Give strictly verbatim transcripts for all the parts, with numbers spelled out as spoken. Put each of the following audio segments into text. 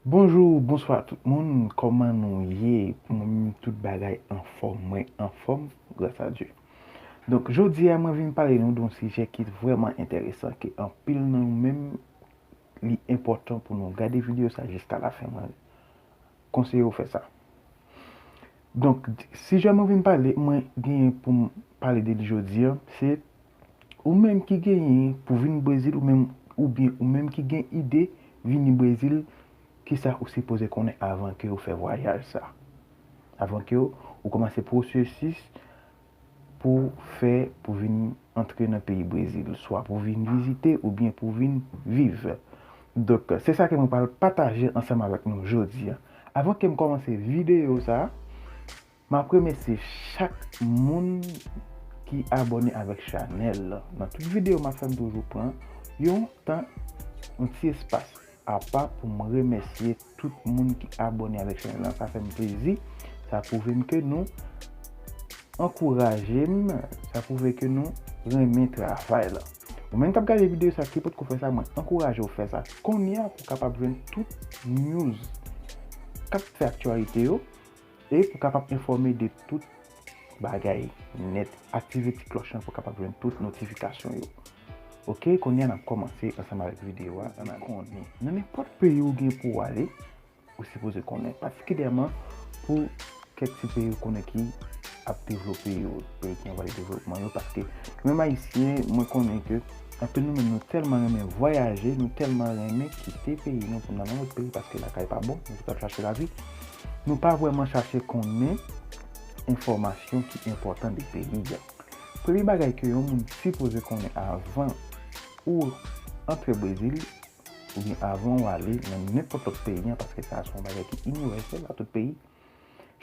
Bonjou, bonswa tout moun, kòman nou ye? Mwen menm tout bagay anfòm, mwen anfòm, gras a Dye. Donk, jodi a mwen vin pale nou de yon sijè ki vrèman enteresan, ke anpil nan nou menm, li enpòtan pou nou gade videyo sa jiska lafen. Mwen konseye w fè sa. Donk, sijè mwen vin pale, mwen genyen pou m pale de li jodi a, se ou menm ki genyen pou vin Brezil, ou menm, oubyen ou menm ki gen ide vini Brezil, kisa ou sipoze konnen avan ke ou fè vwayaj sa? Avan ke ou, ou kòmanse pwosesis pou fè, pou vin antre nan peyi Brezil, swa pou vin vizite oubyen pou vin viv. Donk, se sa ke mwen pral pataje ansanm avèk nou jodi a. Avan ke m kòmanse videyo sa, m ap remèsye chak moun ki abòne avèk chanèl la. Nan tout videyo m ap fè, m toujou pran yon tan, yon ti espas apa pou m remèsye tout moun ki abòne avèk chanèl la. Sa fè m plezi. Sa pwouve m ke nou ankouraje m. Sa pwouve ke nou renmen travay la. Ou menm k ap gade videyo sa ki potko fè sa, mwen ankouraje w fè sa kounye a pou w kapab jwenn tout news k ap fè aktyalite yo e pou w kapab enfòme de tout bagay nèt. Aktive ti klòch lan pou w kapab jwenn tout notifikasyon yo. Oke, kounye a n ap kòmanse ansanm avèk videyo a. Ann al konnen. Nan nenpòt peyi ou gen pou w ale, ou sipoze konnen. Patikilyèman pou kèk ti peyi ou konnen ki ap devlope yo, peyi ki an vwa de devlopman yo, paske nou menm Ayisyen, mwen konnen ke anpil nou menm nou tèlman renmen vwayaje, nou tèlman renmen kite peyi nou pou n al nan lòt peyi, paske lakay pa bon, nou tout ap chache lavi. Nou pa vrèman chache konnen enfòmasyon ki enpòtan de peyi a. Premye bagay ke yon moun sipoze konnen avan ou antre Brezil, oubyen avan w ale nan nenpòt lòt peyi an, paske sa a se yon bagay ki inivèsèl a tout peyi,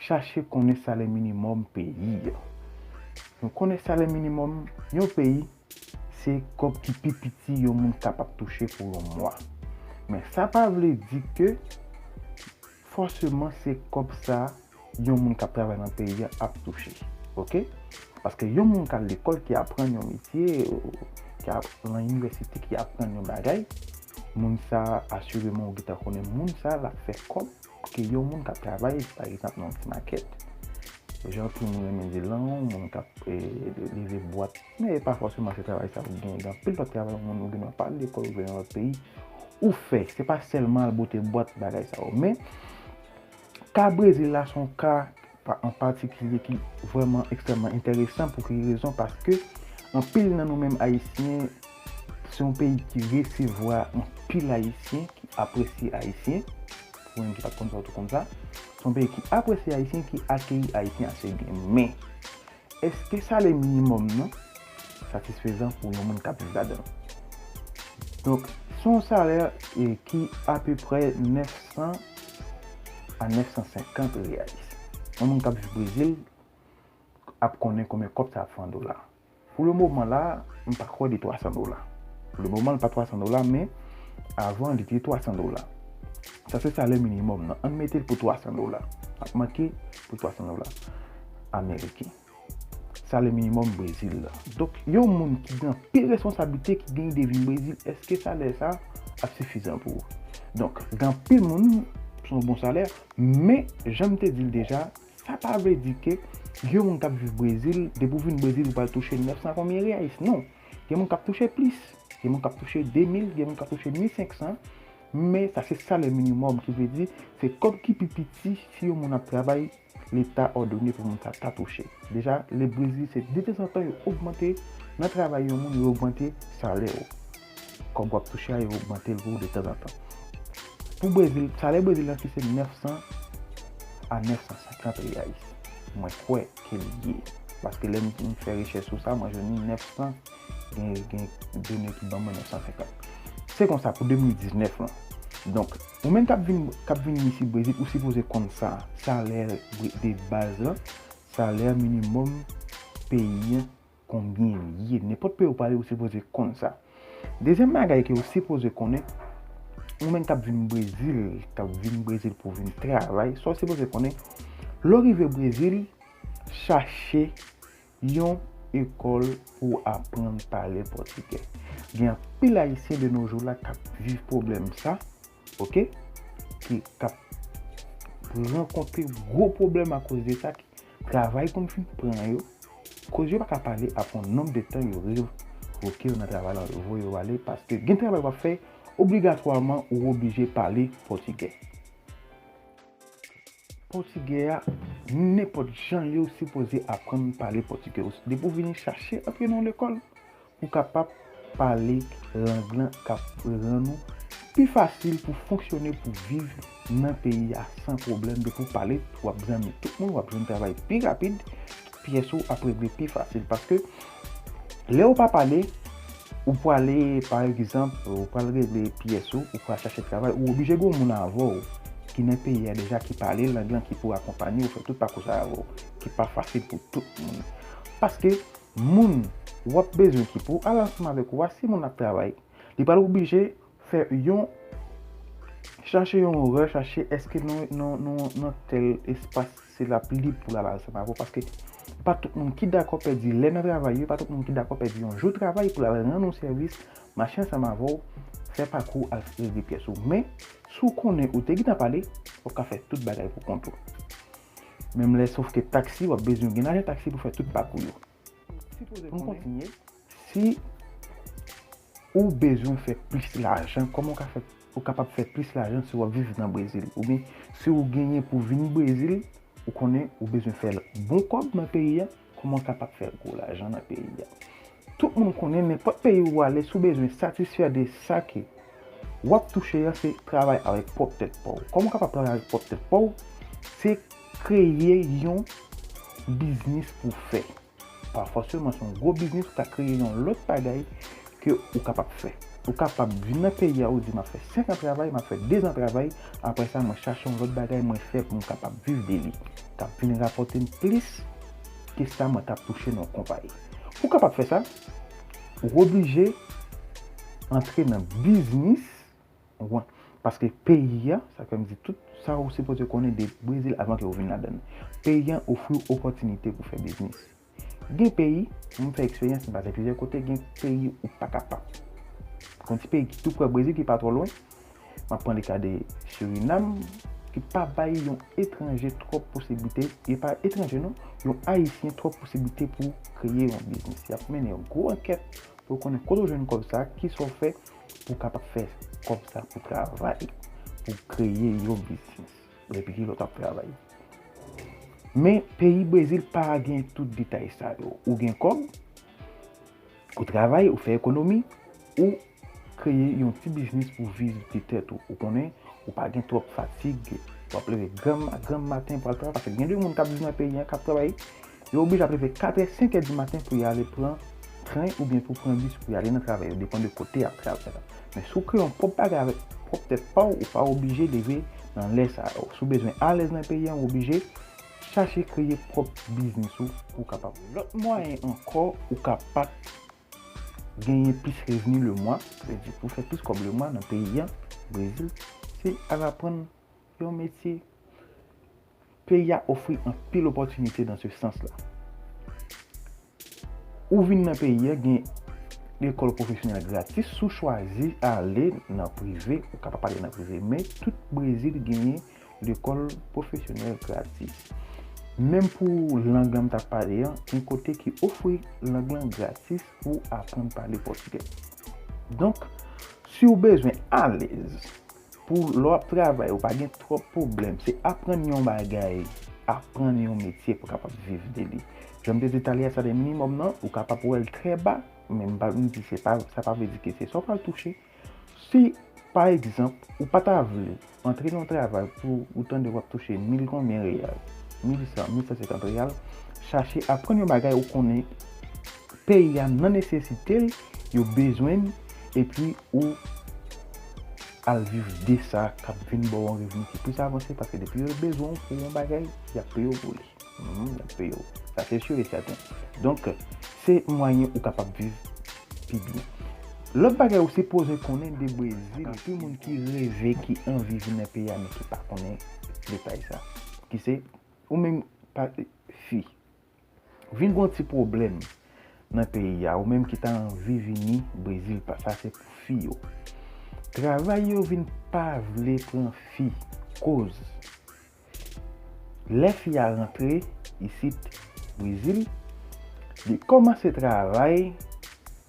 chache konnen salè minimòm peyi a. Nou konnen salè minimòm yon peyi, se kòb ki pi piti yon moun kapab touche pou yon mwa. Men sa pa vle di ke fòseman se kòb sa yon moun k ap travay nan peyi a ap touche. Oke? Paske yon moun k al lekòl, ki aprann yon metye, ki al nan inivèsite, ki aprann yon bagay, moun sa, asireman, ou gentan konnen moun sa, l ap fè kòb ke yon moun k ap travay, pa egzanp, nan yon ti makèt. Jan tout moun renmen di lan, yon moun k ap eh, leve bwat. Men e pa fòseman se travay sa ou gen. Gen anpil lòt travay, yon moun ou gen dwa pa al lekòl, ou vin nan lòt peyi, ou fè. Se pa sèlman al bote bwat, bagay sa yo. Men, ka Brezil la, se yon ka pa-, an patikilye ki vrèman ekstrèmman enteresan. Pou ki rezon? Paske anpil nan nou menm Ayisyen, se yon peyi ki resevwa anpil Ayisyen, ki apresye Ayisyen. Pou moun ki pa t konn sa, ou tou konn sa. Se yon peyi ki apresye Ayisyen, ki akeyi Ayisyen ase byen. Men, èske salè minimòm nan satisfezan pou yon moun k ap viv ladan l? Donk, se yon salè, eh, ki apeprè nèf san a nèf san senkant reyais. Yon moun k ap viv Brezil ap konnen konbyen kòb sa ap fè an dola. Pou le moman la, m pa kwè li twa san dola. Pou le moman, li pa twa san dola, men avan, li te twa san dola. Sa se salè minimòm nan. Ann mete l pou twa san dola. Ap manke pou twa san dola ameriken. Salè minimòm Brezil la. Donk, yon moun ki gen anpil responsablite, ki gen ide vin Brezil, èske salè sa ap sifizan pou ou? Donk, gen anpil moun, se yon bon salè, men, jan m te di l deja, sa pa vle di ke yon moun k ap viv Brezil, depi w vin Brezil, ou pral touche nèf san konbyen reyais. Non. Gen moun k ap touche plis. Gen moun k ap touche de mil, gen moun k ap touche mil senk san. Men sa se salè minimòm, ki vle di se kòb ki pi piti si yon moun ap travay, Leta òdone pou moun sa ta touche. Deja, le Brezil, se detanzantan yo ogmante, nan travay yon moun, yo ogmante salè w. Kòb w ap touche a, yo ogmante l pou ou detanzantan. Pou Brezil, salè Brezil la fikse nèf san a nèf san senkant reyais. Mwen kwè ke li ye. Paske lè m, m fè rechèch sou sa, mwen jwenn li nèf san, gen, gen done ki ban mwen nèf san senkant. Se konsa pou de mil diznèf lan. Donk, ou menm k ap vin, k ap vin isi Brezil, ou sipoze konn sa. Salè bre-, de baz lan, salè minimòm peyi an, konbyen li ye. Nenpòt peyi ou prale, ou sipoze konn sa. Dezyèm bagay ke ou sipoze konnen, ou menm k ap vin Brezil, k ap vin Brezil pou vin travay, sa ou sipoze konnen, lè w rive Brezil, chache yon ekòl pou w aprann pale pòtigè. Gen anpil Ayisyen de nos jours la k ap viv pwoblèm sa, oke? ki k ap rankontre gwo pwoblèm akoz de sa, ki travay konn fin pran yo, koz yo pa ka pale apre yon nonb de tan yo revoke yo nan travay la, yo voye yo ale, paske gen travay w ap fè, obligatwaman ou oblije pale pòtigè. Pòtigè a, nenpòt jan li ye, ou sipoze aprann pale pòtigè. Depi w vini chache antre nan yon lekòl, pou w kapab pale lang lan k ap rann ou pi fasil pou fonksyone, pou viv nan peyi a san pwoblèm. Depi w pale, w ap zanmi tout moun, w ap jwenn travay pi rapid, tout pyès ou ap regle pi fasil. Paske lè ou pa pale, ou prale, pa egzanp, ou pral regle pyès ou, ou pral chache travay, ou oblije gen yon moun avè w ki nan peyi a deja, ki pale lang lan, ki pou akonpanye w, fè tout pakou sa avè w, ki pa fasil pou tout moun. Paske moun w ap bezwen ki pou al ansanm avèk ou a, si moun ap travay, li pral oblije fè yon, chache yon orè, chache èske nan, nan, nan, nan tèl espas se l ap lib pou l al ansanm avè w, paske pa tout moun ki dakò pèdi lè nan travay yo, pa tout moun ki dakò pèdi yon jou travay pou l al rann ou sèvis, mache ansanm avè w, fè pakou, al regle pyès ou. Men, si w konnen ou te gentan pale, w ap ka fè tout bagay pou kont ou. Menm lè, sòf ke taksi, w ap bezwen gen lajan taksi pou fè tout pakou yo. Pou n kontinye, si ou bezwen fè plis lajan, kòman w ka fè, ou kapab fè plis lajan si w ap viv nan Brezil? Oubyen si w genyen pou vin Brezil, ou konnen ou bezwen fè bon kòb nan peyi a, kòman w kapab fè gwo lajan nan peyi a? Tout moun konnen nenpòt peyi ou ale, si w bezwen satisfè de sa ke w ap touche a, se travay avèk pwòp tèt pa w. Kòman w kapab travay avèk pwòp tèt pa w? Se kreye yon biznis pou w fè. Pa fòseman se yon gwo biznis, ou ka kreye yon lòt bagay ke ou kapab fè. Ou kapab vin nan peyi a, ou di, "M ap fè senk an travay, m ap fè dezan travay, apre sa, mwen chache yon lòt bagay, mwen fè pou m kapab viv de li, k ap vin rapòte m plis ke sa mwen t ap touche nan yon konpayi." Pou w kapab fè sa, ou oblije antre nan biznis, ou konprann? Paske peyi a, sa fè m di tout sa ou sipoze konnen de Brezil avan ke ou vin ladan l. Peyi a ofri w opòtinite pou fè biznis. Gen peyi, mwen fè eksperyans, m pase plizyè kote, gen peyi ou pa kapab. Gon ti peyi ki tou prè Brezil, ki pa twò lwen. M ap pran le ka de Surinam, ki pa bay yon etranje twòp posiblite, e pa etranje non, yon Ayisyen twòp posiblite pou kreye yon biznis. Y ap mennen yon gwo ankèt pou yo konnen kote w jwenn kòb sa, kisa w fè pou w kapab fè kòb sa pou travay, pou kreye yon biznis. Depi kilè w t ap travay. Men peyi Brezil pa gen tout detay sa yo. Ou gen kòb, ou travay, ou fè ekonomi, ou kreye yon ti biznis pou viv de tèt ou. Ou konnen, ou pa gen twòp fatig, w ap leve granm, granm maten pou al travay. Paske gen de moun k ap viv nan peyi a, k ap travay, yo oblije ap leve katrè, senkè di maten pou y ale pran tren oubyen pou pran bis pou y ale nan travay yo, depann de kote y ap travay la. Men si w kreye yon pwòp bagay avèk pwòp tèt pa w, ou pa oblije leve nan lè sa yo. Si w bezwen alèz nan peyi a, ou oblije chache kreye pwòp biznis ou pou w kapab. Lòt mwayen ankò, ou kapab genyen plis revni le mwa, sa vle di pou fè plis kòb le mwa nan peyi a, Brezil, se al aprann yon metye. Peyi a ofri anpil opòtinite nan se sans la. Ou vin nan peyi a, gen lekòl pwofesyonèl gratis. Si w chwazi ale nan prive, ou kapab ale nan prive, men tout Brezil genyen lekòl pwofesyonèl gratis. Menm pou lang lan m t ap pale an, gen kote ki ofri lang lan gratis pou aprann pale pòtigè. Donk, si w bezwen alèz, pou lè w ap travay, ou pa gen twòp pwoblèm. Se aprann yon bagay, aprann yon metye pou w kapab viv de li. Jan m te di talè a, salè minimòm nan, ou kapab wè l trè ba, men m pa m di se pa, sa pa vle di ke se sa w pral touche. Si, pa egzanp, ou pa ta vle antre nan yon travay pou ou tande w ap touche mil konbyen reyal, mil san, mil san senkant reyal, chache aprann yon bagay ou konnen peyi a nan nesesite l, yo bezwen l, epi ou al viv de sa k ap vin ba w yon revni ki plis avanse, paske depi yo bezwen w pou yon bagay, y ap peye w pou li. Mhm, y ap peye w. Sa se si e sèten. Donk, se mwayen ou kapab viv pi byen. Lòt bagay ou sipoze konnen de Brezil, anpil moun ki reve, ki anvi vin nan peyi a, men ki pa konnen detay sa. Ki se, ou menm, pa, fi. Vin gon ti pwoblèm nan peyi a, ou menm ki ta anvi vini Brezil, pa, sa se pou fi yo. Travay yo vin pa vle pran fi. Koz, lè fi a rantre isit Brezil, li kòmanse travay,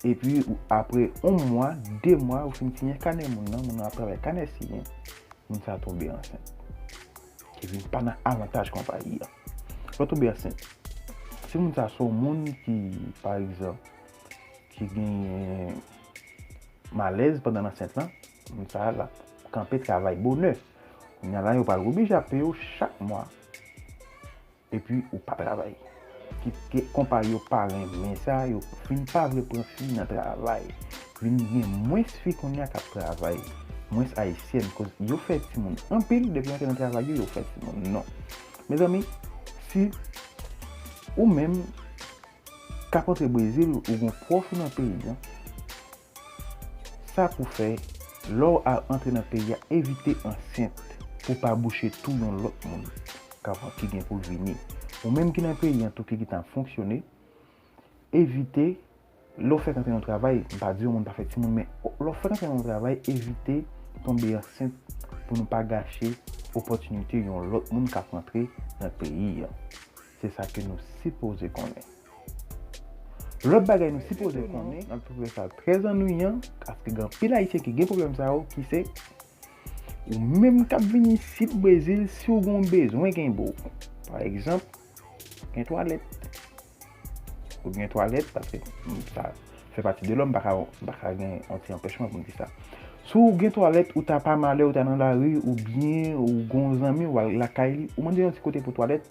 epi ou, apre yon mwa, de mwa, ou fin siyen kanè moun nan, moun nan ap travay kanè siyen, moun sa a tonbe ansent. Ki vin pa nan avantaj konpayi a. Lè w tonbe ansent, si moun sa a se yon moun ki, pa egzanp, ki genyen malèz pandan l ansent lan, moun sa a l ap kanpe travay bonè. Kounye a la, yo pral oblije ap peye w chak mwa, epi ou pa travay. Ki, ki konpayi yo pa renmen sa, yo vin pa vle pran fi nan travay. Vin gen mwens fi kounye a k ap travay, mwens ayisyèn, koz yo fè timoun anpil, depi yo antre nan travay yo, yo fè timoun. Non. Mezanmi, si ou menm k ap antre Brezil, ou gon pwòch ou nan peyi a, sa pou fè, lè w al antre nan peyi a, evite ansent pou pa bouche tou yon lòt moun k ap, ki gen pou l vini. Ou menm ki nan peyi a tou ki gentan fonksyone, evite, lè w fèk antre nan yon travay, m pa di yon moun pa fè timoun, men lè w fèk antre nan yon travay, evite tonbe ansent pou nou pa gache opòtinite yon lòt moun k ap rantre nan peyi a. Se sa ke nou sipoze konnen. Lòt bagay nou sipoze konnen, n ap twouve sa trè annuyan, paske gen anpil Ayisyen ki gen pwoblèm sa yo, ki se, ou menm k ap vin isit Brezil, si w gen yon bezwen gen bo. Pa egzanp, gen twalèt. Ou gen twalèt, paske, mm, sa fè pati de lòm, m pa ka, m pa ka gen yon ti anpèchman pou m di sa. Si w gen twalèt, ou ta pa malè, ou ta nan lari, oubyen ou gen yon zanmi, ou al lakay li, ou mande yon ti kote pou twalèt,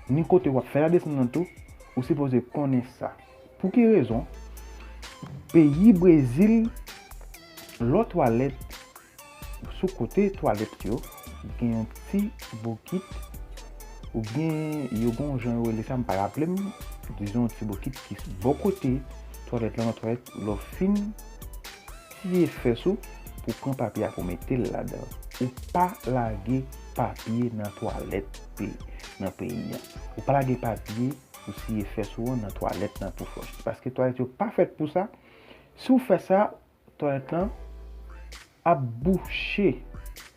ni kote w ap fè ladesann nan tou, ou sipoze konnen sa. Pou ki rezon? Peyi Brezil, lè w twalèt, sou kote twalèt yo, gen yon ti bokit, oubyen yo gen yon jan yo rele sa, m pa raple m, dizon yon ti bokit ki bò kote twalèt la, nan twalèt, lè w fin siye fès ou pou pran papye a pou mete l ladan. Ou pa lage papye nan twalèt pe-, nan peyi a. Ou pa lage papye pou siye fès ou an nan twalèt nan tou flòch. Paske twalèt yo pa fèt pou sa. Si w fè sa, twalèt lan ap bouche.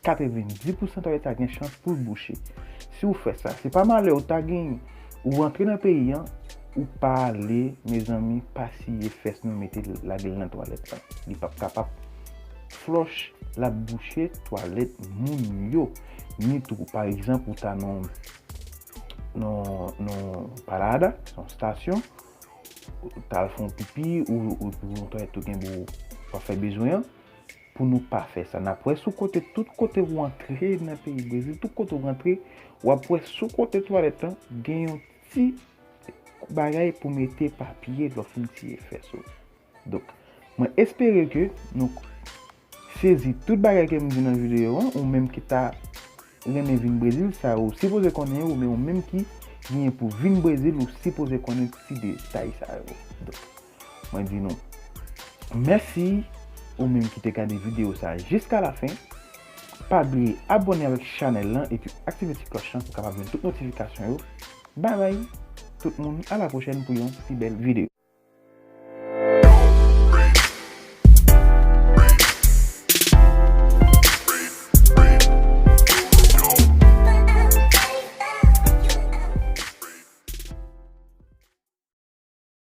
Katrevenndis pousan twalèt sa gen chans pou l bouche. Si w fè sa, se pa malè ou ta genyen, ou rantre nan peyi an, ou pa ale, mezanmi, pa siye fès nou mete l, lage l nan twalèt lan. Li p ap kapab flòch, l ap bouche twalèt moun yo. Ni tou, pa egzanp, ou ta nan, nan, nan Parada, se yon stasyon, ou t al fè yon pipi, ou, ou, ou yon twalèt ou gen pou w ap fè bezwen an, pou nou pa fè sa. N ap wè sou kote, tout kote w antre nan peyi Brezil, tout kote w antre, w ap wè sou kote twalèt lan, gen yon ti bagay pou mete papye lè w fin siye fès ou. Donk, mwen espere ke nou sezi tout bagay ke m di nan videyo an, ou menm ki ta renmen vin Brezil, sa ou sipoze konnen yo, men ou menm ki genyen pou vin Brezil, ou sipoze konnen ti detay sa yo. Donk, mwen di nou mèsi, ou menm ki te gade videyo sa jiska lafen. Pa bliye abòne avèk chanèl lan epi aktive ti klòch lan pou w kapab jwenn tout notifikasyon yo. Babay tout moun, a la pwochèn pou yon pi bèl videyo.